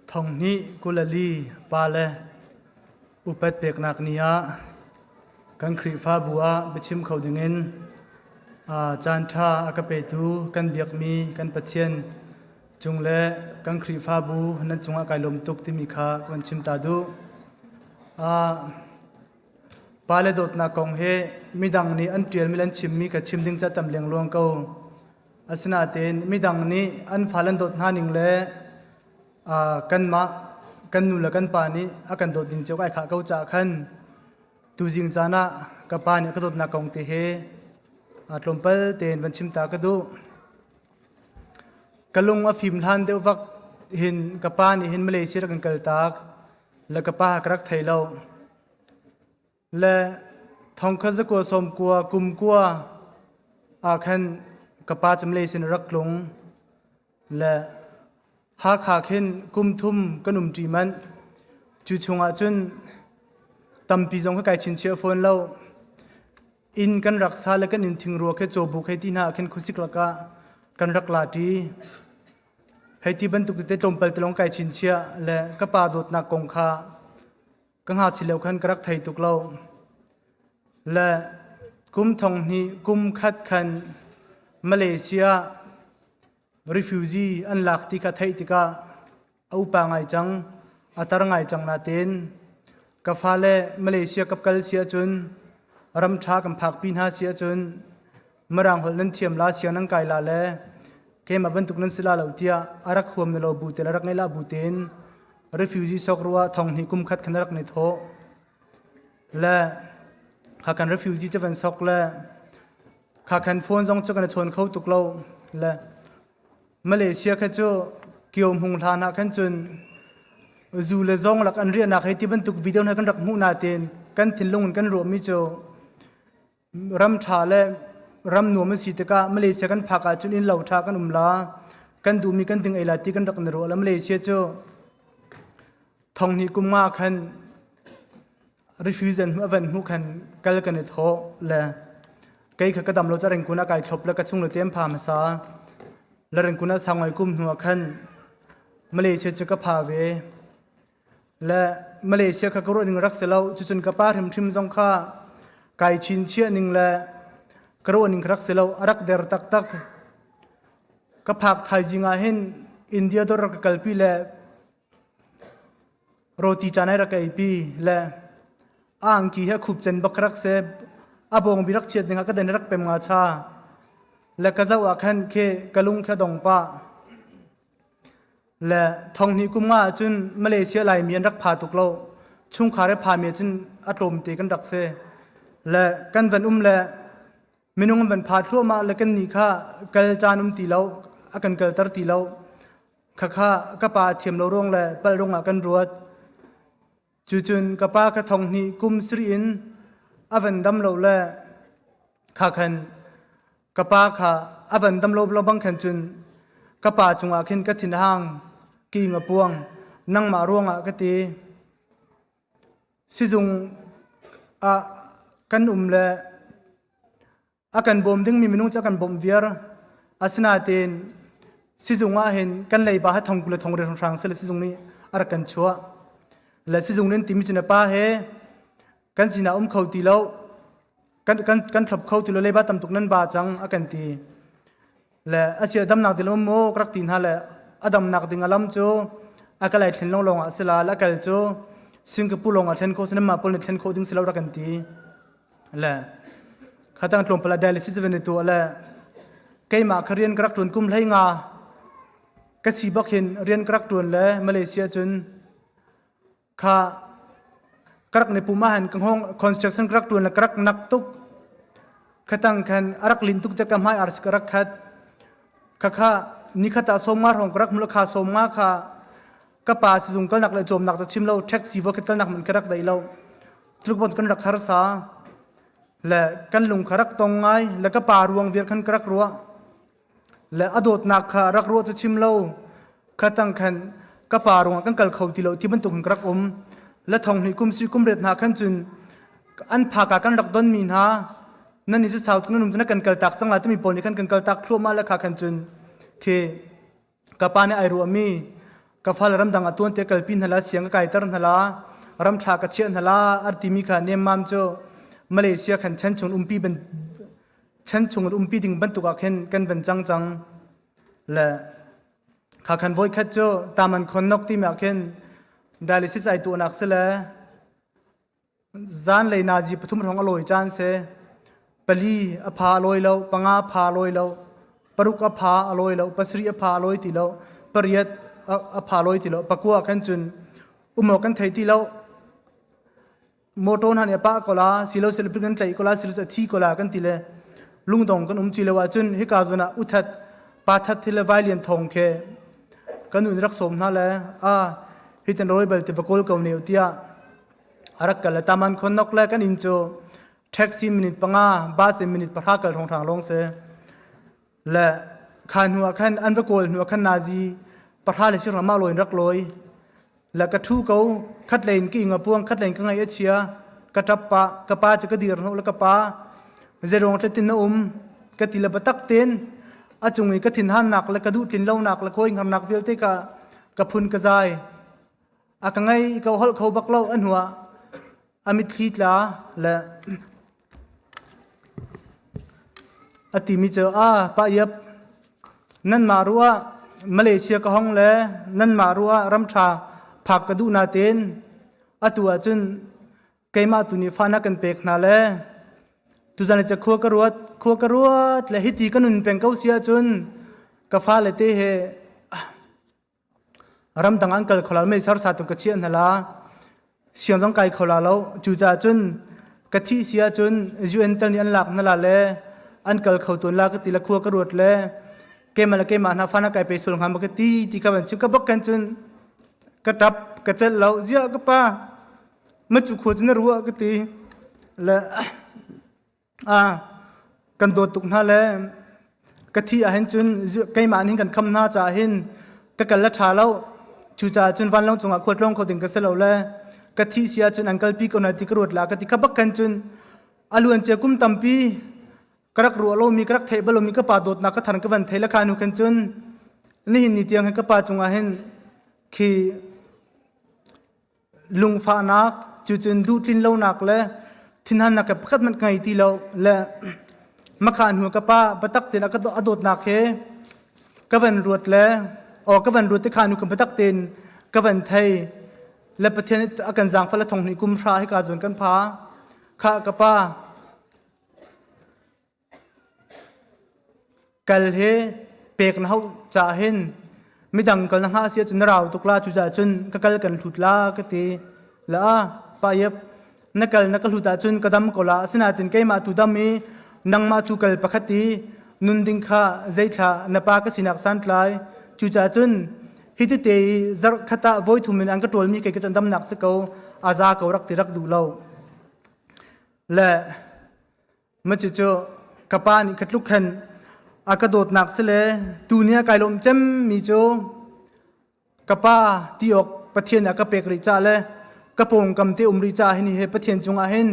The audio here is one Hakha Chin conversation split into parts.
Thonghnih 24 pale upat peknak ni ah kan Khrihfabu ah biachim kho dingin caanṭha a ka petu kan biakmi kan Pathian cung le kan Khrihfabu nan cungah kai lawm tuk timi kha ka van chim ta duh. Pale dawtnak kong hi midang nih an ṭialmi le an chimmi kha chim ding ca tam lengluang ko. Asinain midang nih an fale an dawt hna ning le kanmah kan nu le kan pa nih a kan dawt ning cio ai khah ko caah khan tuzing caan ah ka pa nih a ka dawtnak kong te he tlawmpal tein van chim ta ka duh. Ka lung a fim hlan deuh vak hin ka pa nih hin Malaysia rak kan kaltak le ka pa ka rak thei lo. Le thongkhat zakua sawm kua kum kua ah khan ka pa cu Malaysia in rak tlung. Le Hakha khin kum thum kan um ṭi manh. Cu chungah cun tampi zong kha kai chinchiah fawn lo. Inn kan rak sa le kan inn thingrua khi cawbuk hei ti hna ah khin khuasik lakah kan rak la ṭi. Hei ti bantuk tete tlawmpal te lawng kai chinchiah le ka pa dawtnak kong kha ka ngakchia lio khan ka rak thei tuk lo. Le kum thong hnih kum khat khan Malaysia refugee an lak ti kha theih tikah a upa ngai cang, a tar ngai cang nain ka fale Malaysia ka kal si ahcun ram ṭha kan phakpi hna si ahcun Mirang holh nan thiam la siang nan kai la le keimah bantuk nan si la lo tiah a rak huam na lo bu te le rak ngeih la bu tein refugee sok ruah thong hnih kum khat khan rak ni thawh le kha kan refugee cu van sok le kha khan phone zong cu kan i chawn kho tuk lo le Malaysia kha cu kio hmung hlan ah khan cun zu le zong lak an riahnak hei ti bantuk video hna kan rak hmuh nain kan thinlung in kan ruahmi cu ram ṭha le ram nuam a si tikah Malaysia kan phak ahcun inn lo ṭha kan um la kan duhmi kan ding ei la ti kan rak ni ruah la Malaysia cu thong hnih kum nga khan refugee an van hmuh khan kal kan i thawh le kei kha ka dam lo ca rengkun ah kai thlop le ka chung le tem pha hmasa le rengkun ah sangai kum hnu ah khan Malaysia cu ka pha ve le Malaysia kha ka ruah ning rak si lo cucun ka pa hrimhrim zong kha kai chin chiah ning le ka ruah ning rak si lo a rak der taktak ka phak thaizing ah hin India dor rak ka kalpi le Roti caan ai rak eipi le a angki he khup cen bak rak se a bawng bi rak chiat ning ka den rak pem nga cha le ka zau ah khan khe ka lung kha dong pa le thong hnih kum nga cun Malaysia lai mi an rak pha tuk lo chungkhar e pha mi cun a tlawm te kan rak se le kan van um le minung an van pha thluahmah le kan nih kha kal caan um ti lo a kan kalter ti lo Khakha ka pa thiam lo ruang le palh ruangah kan ruat. Cucun ka pa kha thong hnih kum sarih in a van dam lo le kha khan ka pa kha a van dam lo lo bang khan cun ka pa cungah khin ka thin hang king a puang nangmah ruangah ka ti. Sizung ah kan um le A kan bawm dingmi minung cu a kan bawmh viar. Asinain sizung ah hin kan leiba ha thong kul le thong riat hrang sile sizung nih a rak kan chuah. Le sizung nih timi cu na pa he kan sinah um kho ti lo kan kan kan thlop kho ti lo leiba tam tuk nan ba cang a kan ti. Le asia damnak ding lam maw ka rak ti hna le a damnak ding a lam cu a ka lai thlen lawnglawng ah sila la kal cu Singapore lawng ah thlen kho sinama pawl nih thlen kho ding si lo rak kan ti. Le khatang tlawmpal ah dialysis van i tuah le keimah kha rian ka rak ṭuan kum hlei nga ka si bak hin rian ka rak ṭuan le Malaysia cun kha ka rak ni pum ah han ka hngawng construction ka rak ṭuan le ka rak nak tuk khatang khan a rak lin tuk te ka hmai ar ka rak khat kha kha nikhat ah sawm nga hrawng ka rak hmu kha sawm nga kha ka pa sizung kalnak le cawmnak cu chim lo taxi va kalnak man ka rak dai lo tluk bon kan rak harsa le kan lung kha rak tong ngai le ka pa ruang vial khan ka rak ruah le a dawtnak kha rak ruah cu chim lo kha tang khan ka pa ruangah kan kal kho ti lo ti bantuk in ka rak um le thong hnih kum si kum ret hna khan cun an phaka kan rak don mi hna nan ni cu sau tuk nan um cu na kan kal tak cang la timi pawl nih khan kan kal tak thluahmah le kha khan cun khi ka pa nih ai ruahmi. Ka fale ramdang ah tuan te kalpi hna la siang ka kaiter hna la ram ṭha ka chiah hna la ar timi kha nemmam cu Malaysia khan chan chung umpi ban chan chung umpi ding bantuk ah khin kan van cang cang le kha khan voi khat cu taman khon nok timi ah khin dialysis ai tuahnak si le Zanlei nazi pathum hrawng a lawi caan si. Pali a pha a lawi lo, panga a pha a lawi lo, paruk a pha a lawi lo, pasarih a pha a lawi ti lo, pariat a pha a lawi ti lo, pakua khan cun um awk kan thei ti lo. Motor hna nih a pah ko la, silo silo kan tlaih ko la, silo a thi ko la kan ti le lungdong kan um ci lo ahcun hika zawn ah uthat pa that thil le vai lian thong khi kan nu nih rak sawm hna le a hi tan rawi bal ti va kawl ko ne tiah A rak kal le taman khonnok le kan inn cu taxi minute panga bus in minute pahra kal hrawnghrang lawng si. Le kha hnu ah khan an va kawl hnu ah khan nazi pahra le si mah lawi in rak lawi. Le ka ṭhu ko khat lei in ka ing a puang khat lei in ka ngaih a chia ka ṭap pah ka pa cu ka dir hnawh le ka pa zeiruang tlatin na um ka ti le biatak tein a cung i ka thinhannak le ka duh tlin lonak le kawi hngarnak vialte ka ka phun ka zai A ka ngei ka holh kho bak lo a hnuah a mitthli tla le a timi cu a pa iap nanmah ruah Malaysia ka hong le nanmah ruah ramṭha phak ka duh natein atu ahcun keimah tu nih fa na kan pek hna le tuzan le khua ka ruat khua ka ruat le hiti ka nun peng ko si ahcun ka fale te he Ramdang an kal kho lo mei sarsa tu ka chiah hna la. Siang zong kai kho la lo. Cucaah cun ka thih si ahcun UN tal nih an lak hna la le an kal kho tawn la ka ti le khua ka ruat le keimah le keimah hna fa na kai pe sul hnga ma ka ti ti ka van chim ka bak kan cun ka tap ka celh lo ziah ka pa ma cu khua cu na ruah ka ti le Kan dawt tuk hna le ka thih ahhin cun keimah nih kan kham hna caah hin ka kal a ṭha lo. Cucaah cun vanlawng cungah khualtlawng kho ding ka si lo le ka thih si ahcun an kalpi ko hna ti ka ruat la ka ti. Kha bak khan cun a luancia kum tampi ka rak ruah lomi ka rak theih bal lomi ka pa dawtnak ka than ka van thei le kha hnu khan cun nihin ni tiang hin ka pa cungah hin khi lungfahnak cucun duhtlin lonak le thinhannak ke pakhat hmanh ka ngei ti lo le makha hnu ka pa biatak tein a ka a dawtnak he ka van ruat le aw ka van ruat te kha nu ka biatak tein ka van thei le Pathian a kan zaangfah le thong hnih kum hra hika zun kan pha kha ka pa Kal hi pek na hauh caah hin midang kal na hngah si ahcun na rau tuk la cucaah cun ka kal kan hlut la ka ti. La pa iap na kal na ka hlut ahcun ka dam ko la asinain keimah tu dam i nangmah tu kal pakhat i nun ding kha zeithla na pa ka sinak santlai cucaah cun hi tete i zarh khat ah voi thum in an ka ṭawlmi kei ka can damnak si ko a za ko rak ti rak duh lo. Le Macucu ka pa nih ka tluk khan a ka dawtnak si le tuni ah kai lawm cemmi cu ka pa ti awk Pathian a ka pek rih caah le ka pawngkam te um rih caah hin he Pathian cungah hin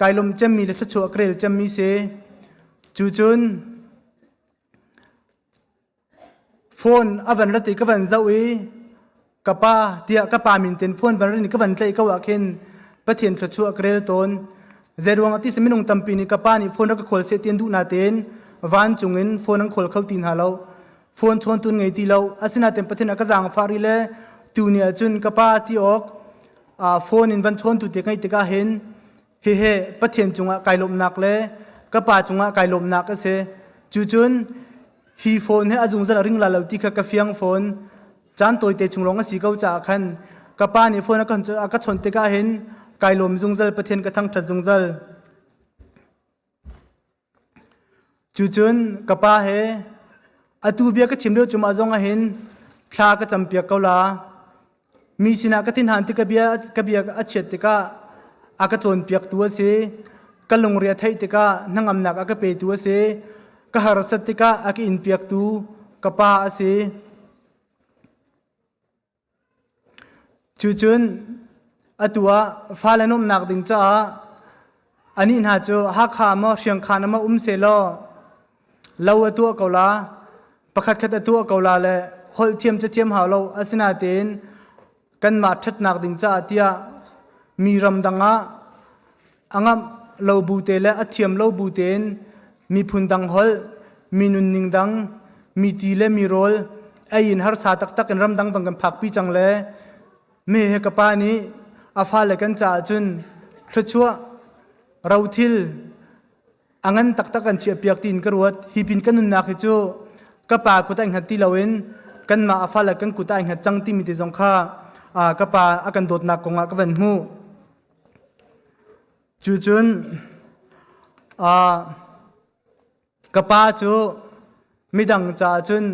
kai lawm cemmi le thluachuah ka rel cemmi si. Cu cun Phone a van rat i ka van zoh i ka pa tiah ka pa min ten phone van rin ka van tlaih ko ah khin Pathian thluachuah ka rel tawn. Zeiruang ah ti si minung tampi nih ka pa nih phone rak ka khawl seh ti an duh natein vancung in phone an khawl kho ti hna lo. Phone chawntu an ngei ti lo. Asinain Pathian a ka zaangfah rih le tuni ahcun ka pa ti awk phone in van chawntu te ngeih tikah hin Hihi Pathian cungah kai lawmhnak le ka Pa cungah kai lawmhnak a si. Cucun hi phone hi a zungzal a ring la lo ti kha ka fiang fawn. Caan tawite chung lawng a si ko caah khan ka pa nih phone a ka chawnh tikah hin kai lawm zungzal Pathian ka thangṭhat zungzal. Cucun ka pa he atu bia ka chim lio cungah zong ah hin thla ka campiak ko la. Mi sinah ka thinhan tik ka bia ka bia a chiat tikah a ka cawnpiaktu a si. Ka lungre a theih tikah hnangamnak a ka petu a si. Ka harsat tikah a ka inpiaktu ka pa a si. Cucun atu ah fale nuamhnak ding caah anih hna cu Hakha maw Hriangkhan maw um sehlaw lo a tuah ko la, pakhatkhat a tuah ko la le Holh thiam cu thiam hau lo. Asinain kanmah ṭhatnak ding caah tiah mi ramdang ah a ngamh lo bu te le a thiam lo bu tein miphun dang holh, mi nunning dang, mi ti le mi rawl ei in harsa taktak in ramdang bang kan phakpi cang le mi he ka pa nih a fale kan caah cun thluachuah rothil a ngan taktak kan chiahpiak tiin ka ruat. Hi pin kan nunnak hi cu ka pa kut ah i hngat ti loin kanmah a fale kan kut ah i hngat cang timi te zong kha ka pa a kan dawtnak kongah ka van hmuh. Cucun ka pa cu midang caah cun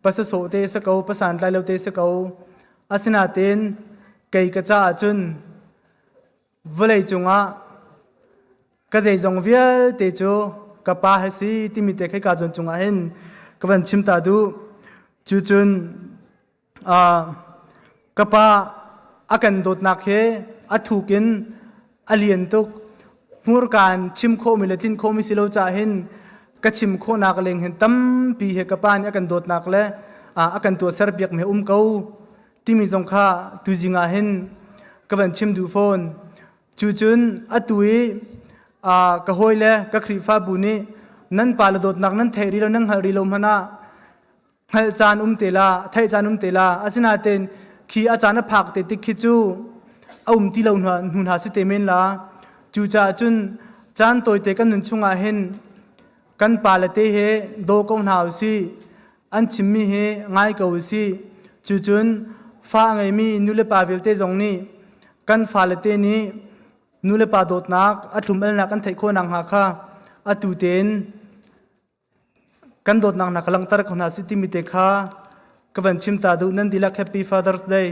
pasasawh te si ko, pasantlai lo te si ko. Asinain kei ka caah cun vawlei cungah ka zeizong vialte cu ka pa he si timi te khei ka zawn cungah hin ka van chim ta duh. Cucun Ka pa a kan dawtnak hi a thuk in a lian tuk. Hmurka in chim khawhmi le tlinh khawhmi si lo caah hin ka chim khawhnak leng hin tampi he ka pa nih a kan dawtnak le a kan tuahserpiakmi a um ko timi zong kha tuzing ah hin ka van chim duh fawn. Cucun atu i ka hawile ka Khrihfabu nih nan pa le dawtnak nan theih rih lo nan hngalh rih lo hmanh ah hngalh caan um te la theih caan um te la. Asinain khi a caan a phak te tik khi cu a um ti lo hnu hna si te men la. Cucaah cun caan tawite kan nun chungah hin kan pale te he daw ko hna usih, an chimmi hi ngai ko usih. Cucun fa a ngeimi nulepa vialte zong nih kan fale te nih nulepa dawtnak a thlum-alnak an theih khawh nakhnga kha atu tein Kan dawtnak hna ka langhter ko hna si timi te kha ka van chim ta duh. Nan dihlak Happy Father's Day.